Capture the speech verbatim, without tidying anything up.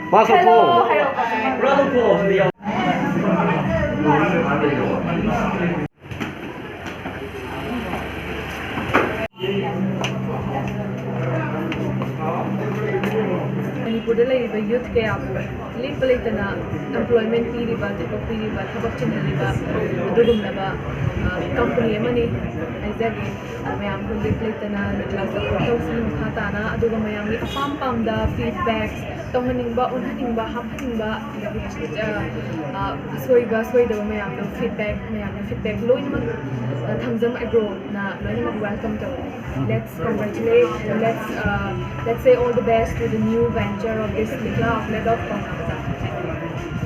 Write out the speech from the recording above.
Paso po. ꯃꯅꯤꯄꯨꯔꯗ ꯂꯩꯔꯤꯕ youth ꯀꯌꯥꯕꯨ ꯂꯦꯞꯄ ꯂꯩꯇꯅ employment ꯄꯤꯔꯤꯕ, ꯊꯕꯛ ꯄꯤꯔꯤꯕ, ꯊꯕꯛ ꯆꯤꯟꯍꯜꯂꯤꯕ ꯑꯗꯨꯒꯨꯝꯂꯕ, ꯑ, company ꯑꯃꯅꯤ ꯍꯥꯏꯖꯒꯦ꯫ ꯑ, ꯃꯌꯥꯝ ꯍꯧꯖꯤꯛ ꯂꯩꯇꯅ ꯂꯥꯛꯇ ꯈꯣꯠꯇꯧꯁꯤ ꯃꯈꯥ ꯇꯥꯅ, ꯑꯗꯨꯒ ꯃꯌꯥꯝꯒꯤ ꯑꯄꯥꯝ ꯄꯥꯝꯗ feedback ꯇꯧꯍꯟꯅꯤꯡꯕ, ꯑꯣꯟꯍꯟꯅꯤꯡꯕ, ꯍꯥꯞꯍꯟꯅꯤꯡꯕ, ꯑꯗꯒꯤ, ꯑ, ꯑ, ꯑꯁꯣꯏꯕ ꯁꯣꯏꯗꯕ ꯃꯌꯥꯝꯗꯣ feedback, ꯃꯌꯥꯝꯅ feedback ꯂꯣꯏꯅꯃꯛ, ꯑ, ꯊꯥꯡꯖꯝ ꯑꯦꯒ꯭ꯔꯣꯅ ꯂꯣꯏꯅꯃꯛ welcome ꯇꯧꯋꯤ꯫ Let's congratulate, let's, uh, let's say all the best to the new venture of this Likha outlet of Pawna Bazar.